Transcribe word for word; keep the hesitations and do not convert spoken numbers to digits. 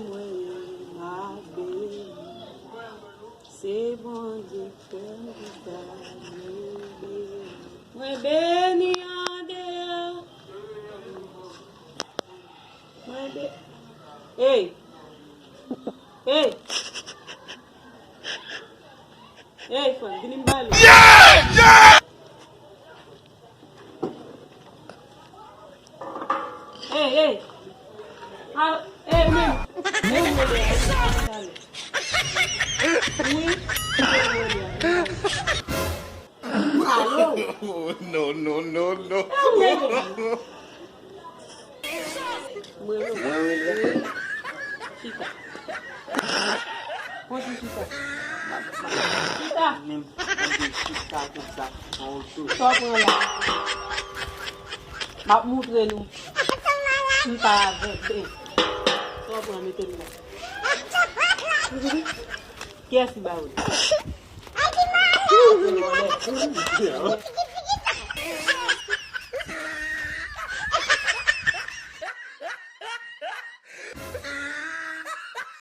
Mwen ap beni. Se Bondye k fè m ta beni. Mwen beni andeyò. Mwen be-, hey! Hey! Hey, fanm, vini m pale. Hey, hey! Ah, hey, men! Hey, men! Wi! Alo! No, no, no, no. Mwen rele. Chita. Konti chita. Chita. Menm konti chita konsa. Sa w pran la? M ap moutre nou. M pa avèk. Sa w pran, mete m la. Kiyès ki ba ou li?